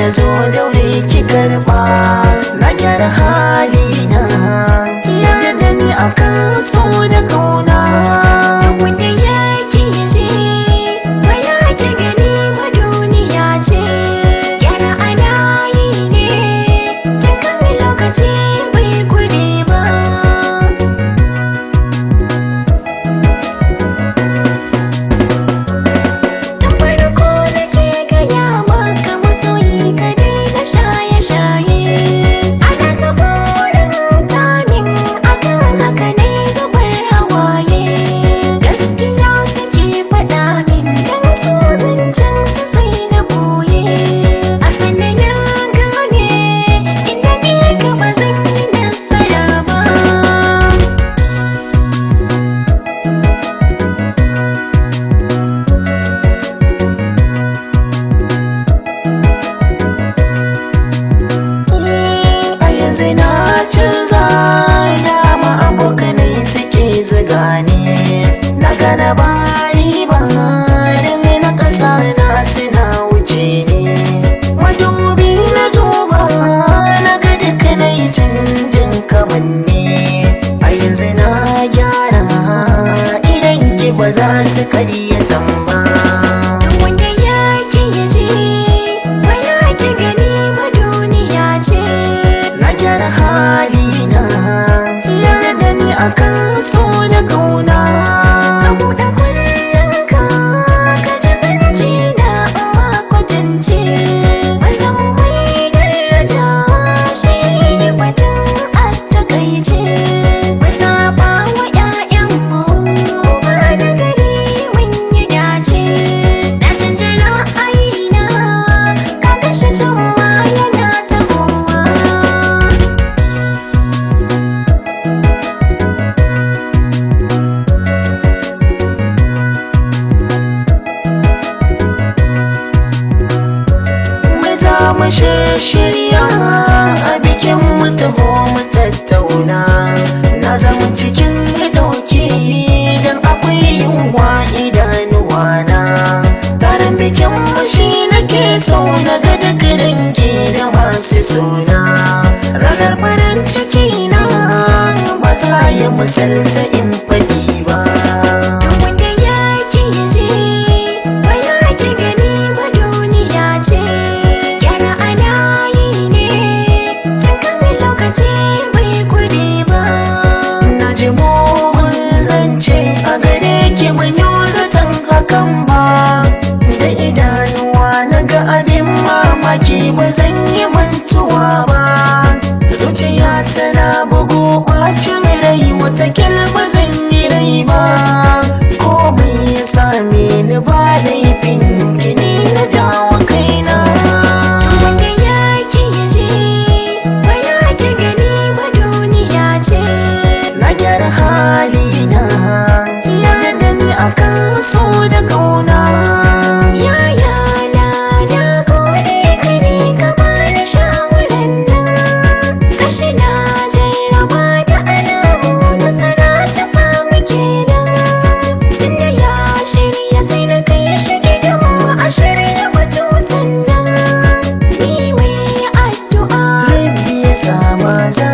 na zo daure ki karba. Na gyara halina, yarda da ni akan so da kauna. Duk wanda ya ki ji ba ya ki gani ba, duniya ce. Gyara ana yi ne tun kan lokaci bai gure ba. Tun farko nake gaya maka masoyi, ka daina shaye-shaye. Ana ta goranta min akan haka ne zubar hawaye. Gaskiya suke faɗa min dan so zancen su sai na boye. A sannan na gane inda ni ka ba zan yi nasara ba. A yanzu na canza, dama abokanai suke zuga ni. Na gane ba riba dan na ƙasa na suna wuce ni. Madubi na duba na ga duka na yi canjin kamanni. A yanzu na gyara, idan ki ba za su karyatan ba. Duk wanda ya ki ji ba ya ki gani ba, duniya ce. Na gyara halina, yarda da ni akan so da kauna. Ka buɗe kunnenka ka ji zance na amma kwatance. Ban zama mai daraja shi ne batun a takaice. Mu zaɓa wa 'ya'yanmu uba na gari mun yi dace. Na canja ra'ayina, ka kashe can ma yana tahowa. Mu za mu shirya a bikin mu, taho mu tattauna. Na zama cikin dauki dan akwai yunwa idanuwana. Taron bikin mu shi nake so na ga duk dangi da masu suna. Ranar farin ciki na ba za ya misalta in faɗi ba. Duk wanda ya ki ji ba ya ki gani ba, duniya ce. Gyara ana yi ne tun kan lokaci bai gure ba. Na ji mugun zance a gare ki, ban yi zaton hakan ba. Da idanuwa na ga abin mamaki, ba zan yi mantuwa ba. Zuciya tana bugu kwacin rai, wata ba zan yi rai ba. Komai ya same ni ba laifin ki, ni na jawo kaina. Duk wanda ya ki ji ba ya ki gani ba, duniya ce. Na gyara halina, yarda da ni akan so da kauna. Yaya na na gode ka ne ka bani shawaran nan. Kashi na jarraba da alamu nasara ta samu kenan. Tunda ya shirya sai na kai shi gidanmu a shirya batu sannan. Ni mai addu'a. Rabbi ya sama za